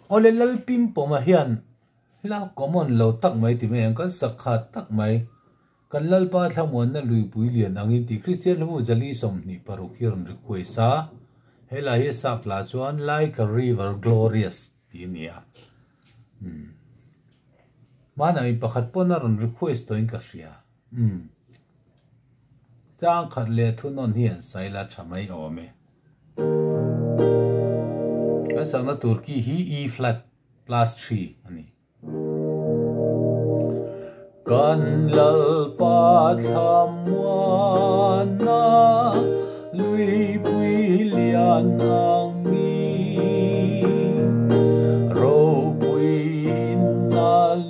Awle Lalpimpawma hian hla common lo tak mai ti mai ang, kan sak khat tak mai, kan Lalpa thlamuanna luipui lian angin tih Kristian hmu Jali 26 hi a rawn request a, helai hi a sap hla chuan Like a River Glorious tih a ni a. Umm. Hmanah mi pakhat pawn a rawn request tawhin ka hria. Umm. Chang khat leh thunawn hi an sail a tha mai awm e. Kan sakna tur ki hi E flat plus 3 a ni. Kan Lalpa thlamuanna luipui lian ang ni. Ropuiin a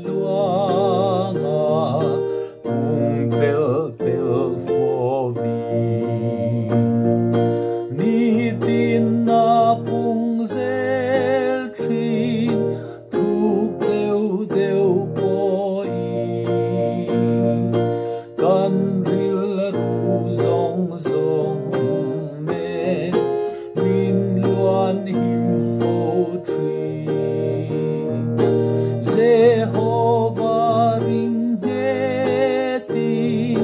luang a. Pung tel tel fovi nitin a pung zel thin thuk deuh deuh pawhin kan rilru zawng zawng nen min luan him fo thin. Jehovah ring nghetin,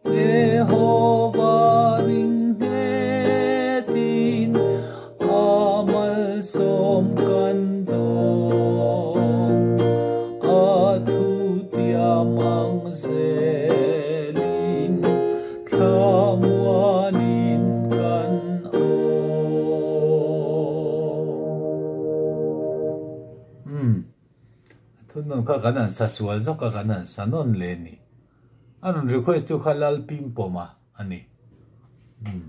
Jehovah ring nghetin, a malsawm kan dawng, a thutiam ang zelin thlamuanin kan awm. Umm. A thunnawn kha kan han sa sual zawk a, kan han sa nawn leh a ni. A rawn request tu kha Lalpimpawma a ni. Umm.